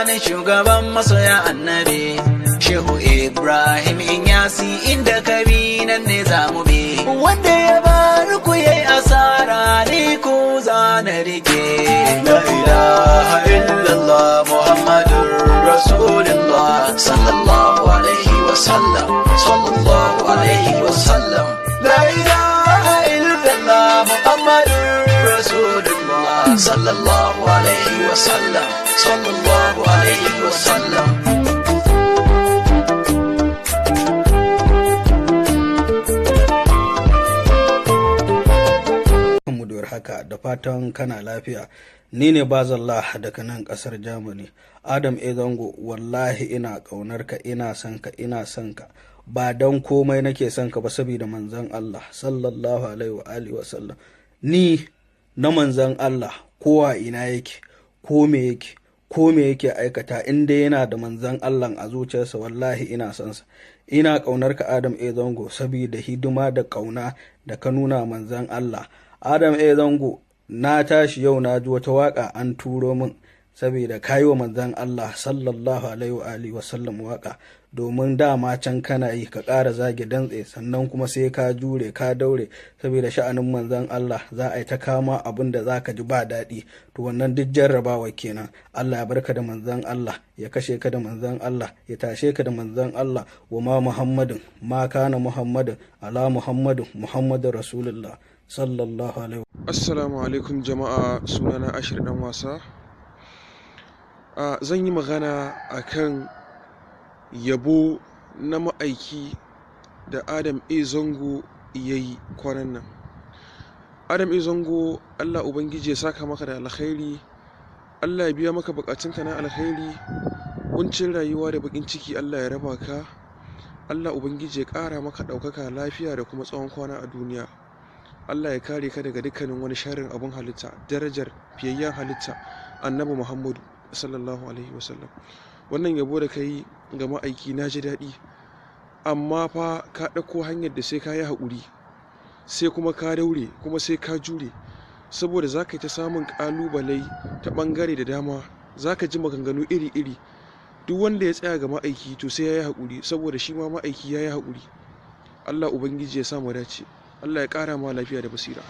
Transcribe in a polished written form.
Tijjani shugaban masoya annabi. Shehu Ibrahim Inyasi inda ka bi nan ne za mu bi. Wanda ya bar ku yayi asara ni ku zana rike. La ilaha illallah Muhammadur Rasulullah sallallahu alaihi wasallam, sallallahu alaihi wasallam. La ilaha illallah Muhammadur Rasulullah sallallahu alaihi wasallam, sallallahu alaihi wasallam. Mu da haka da fatan kana lafiya. Ni ne Bazallah daga nan kasar Germany. Adam A Zango, wallahi ina kaunar ka, ina son ka, ina son ka. Ba don komai nake son ka ba saboda manzon Allah sallallahu alaihi wa alihi wa sallam. Ni na manzon Allah, kowa ina yake, ko me yake, ko me yake aikata, in dai yana da manzon Allah a zuciyarsa, wallahi ina son sa. Ina kaunar ka Adam A Zango saboda hidima da kauna da ka nuna manzon Allah. Adam A Zango, na tashi yau na ji wata waka an turo min saboda kayi wa manzon Allah sallallahu alaihi wa alihi wa sallam waka, domin dama can kana yi, ka ƙara zage dantse, sannan kuma sai ka jure ka daure saboda sha'anin manzon Allah. Za a yi ta kama abin da za ka ji ba daɗi, to wannan duk jarrabawa kenan. Allah ya barka da manzon Allah, ya kashe ka da manzon Allah, ya tashe ka da manzon Allah. Wa ma Muhammadin ma kana Muhammadin ala Muhammadin Muhammadin Rasulullah sallallahu alaihi. Assalamu alaikum jama'a, sunana Ashir Dan Wasa. Zan yi magana akan yabo na ma'aiki da Adam A Zango ya yi kwanan nan. Adam A Zango, Allah Ubangiji ya saka maka da alkhairi, Allah ya biya maka bukatunka na alkhairi, kuncin rayuwa da bakin ciki Allah ya raba ka, Allah Ubangiji ya ƙara maka ɗaukaka, lafiya da kuma tsawon kwana a duniya. Allah ya kare ka daga dukkanin wani sharrin abun halitta, darajar fiyayyen halitta Annabi Muhammadu sallallahu alaihi wasallam. Wannan yabo da ka yi ga ma'aiki na ji daɗi, amma fa ka ɗauko hanyar da sai ka yi haƙuri, sai kuma ka daure, kuma sai ka jure, saboda za ka yi ta samun ƙalubalai ta ɓangare da dama, za ka ji maganganu iri-iri. Duk wanda ya tsaya ga ma'aiki to sai ya yi haƙuri, saboda shi ma ma'aiki ya yi haƙuri. Allah Ubangiji ya sa mu dace. Allah ya ƙara ma lafiya da basira.